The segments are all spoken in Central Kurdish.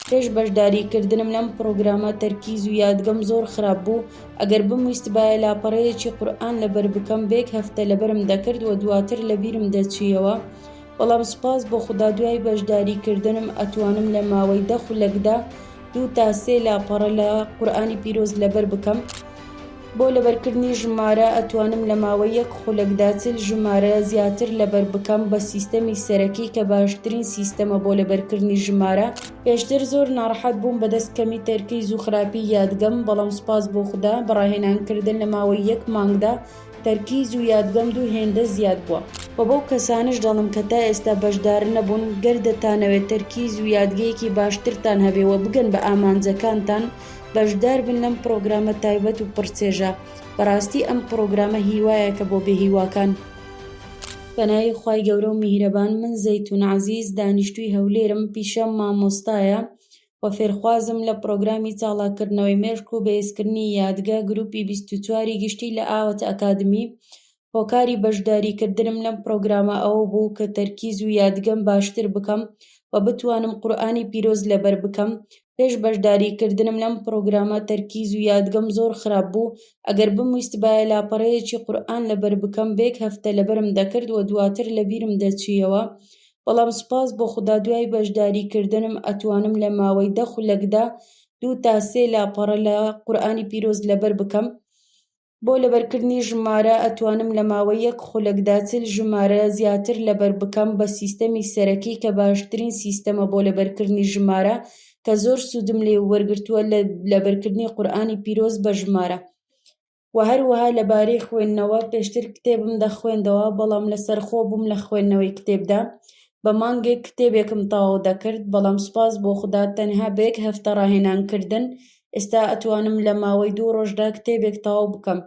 پێش بەشداری کردنم لەم پڕۆگرامە تەرکیز و یادگەم زۆر خراپ بوو ئەگەر بمویستبایە لاپەڕەیەکی قورئان لەبەر بکەم بەیەک هەفتە لەبەرم دەکرد و دواتر لەبیرم دەچوویەوە بەڵام سوپاس بۆ خودا دوای بەشداری کردنم ئەتوانم لە ماوەی دە خولەکدا دوو تا سێ لاپەڕە لە قورئانی پیرۆز لەبەر بکەم. بۆ لەبەرکردنی ژمارە ئەتوانم لە ماوەی یەک خولەکدا 40 ژمارە زیاتر لەبەر بکەم بە سیستەمی سەرەکی کە باشترین سیستەمە بۆ لەبەرکردنی ژمارە. پێشتر زۆر ناڕەحەت بووم بەدەست کەمی تەرکیز و خراپی یادگەم بەڵام سوپاس بۆ خودا بە ڕاهێنان کردن لە ماوەی یەک مانگدا تەرکیز و یادگەم دوو هێندە زیاد بووە. وە بەو کەسانەش دەڵێم کە تا ئێستا بەشدار نەبوون گەر دەتانەوێت تەرکیز و یادگەیەکی باشترتان هەبێ وە بگەن بە ئامانجەکانتان بەشدار بن لەم پڕۆگرامە تایبەت و پڕ چێژە بەڕاستی ئەم پڕۆگرامە هیوایەکە بۆ بێ هیواکان. بەناوی خوای گەورە و میهرەبان من زەیتون عەزیز دانیشتووی هەولێرم پیشەم مامۆستایە و فێرخوازم لە پڕۆگرامی چاڵاککردنەوەی مێشک و بەهێزکردنی یادگە گروپی 24 ی گشتی لە ئاوات ئەکادمی هۆکاری بەشداری کردنم لەم پڕۆگرامە ئەوە بوو کە تەرکیز و یادگەم باشتر بکەم و بتوانم قورئانی پیرۆز لەبەر بکەم پێش بەشداری کردنم لەم پڕۆگرامە تەرکیز و یادگەم زۆر خراپ بوو ئەگەر بمویستبایە لاپەڕەیەکی قورئان لەبەر بکەم بەیەک هەفتە لەبەرم دەکرد و دواتر لەبیرم دەچوویەوە بەڵام سوپاس بۆ خودا دوای بەشداری کردنم ئەتوانم لە ماوەی دە خولەکدا دوو تا سێ لاپەڕە لە قورئانی پیرۆز لەبەر بکەم. بۆ لەبەرکردنی ژمارە ئەتوانم لە ماوەی یەک خولەکدا 40 ژمارە زیاتر لەبەر بکەم بە سیستەمی سەرەکی کە باشترین سیستەمە بۆ لەبەرکردنی ژمارە کە زۆر سوودم لێ وەرگرتووە لە لەبەرکردنی قورئانی پیرۆز بە ژمارە وە هەروەها لەبارەی خوێندنەوە پێشتر کتێبم دەخوێندەوە بەڵام لەسەرخۆ بووم لە خوێندنەوەی کتێبدا بە مانگێک کتێبێکم تەواو دەکرد بەڵام سوپاس بۆ خودا تەنها بە یەک هەفتە ڕاهێنان کردن ئێستا ئەتوانم لە ماوەی دوو ڕۆژدا کتێبێک تەواو بکەم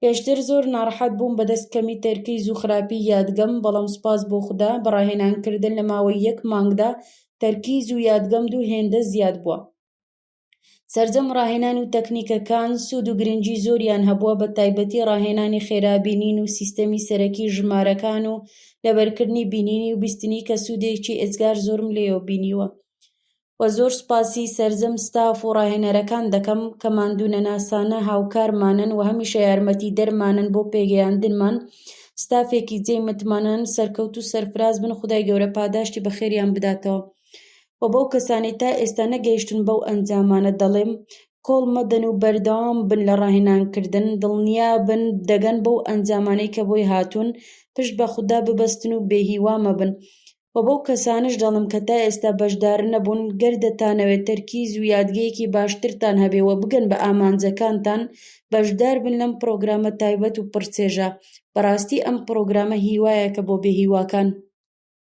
پێشتر زۆر ناڕەحەت بووم بەدەست کەمی تەرکیز و خراپی یادگەم بەڵام سوپاس بۆ خودا بە ڕاهێنان کردن لە ماوەی یەک مانگدا تەرکیز و یادگەم دوو هێندە زیاد بووە. سەرجەم ڕاهێنان و تەکنیکەکان سوود و گرنگی زۆریان هەبووە بە تایبەتی ڕاهێنانی خێرا بینین و سیستەمی سەرەکی ژمارەکان و لەبەرکردنی بینینی و بیستنی کە سوودێکی ئێجگار زۆرم لێیەوە بینیوە و زۆر سوپاسی سەرجەم ستاف و ڕاهێنەرەکان دەکەم کە ماندوونەناسانە هاوکارمانن و هەمیشە یارمەتیدەرمانن بۆ پێگەیاندنمان ستافێکی جێی متمانەن سەرکەوتوو سەرفراز بن خودای گەورە پاداشتی بەخێریان بداتەوە. وە بەو کەسانەی تا ئێستا نەگەیشتوون بەو ئەنجامانە دەڵێم کۆڵ مەدەن و بەردەوام بن لە ڕاهێنان کردن دڵنیابن دەگەن بەو ئەنجامانەی کە بۆی هاتوون پشت بە خودا ببەستن و بێهیوا مەبن وە بەو کەسانەش دەڵێم کە تا ئێستا بەشدار نەبوون گەر دەتانەوێت تەرکیز و یادگەیەکی باشترتان هەبێ وە بگەن بە ئامانجەکانتان بەشدار بن لەم پڕۆگرامە تایبەت و پڕ چێژە بەڕاستی ئەم پڕۆگرامە هیوایەکە بۆ بێهیواکان.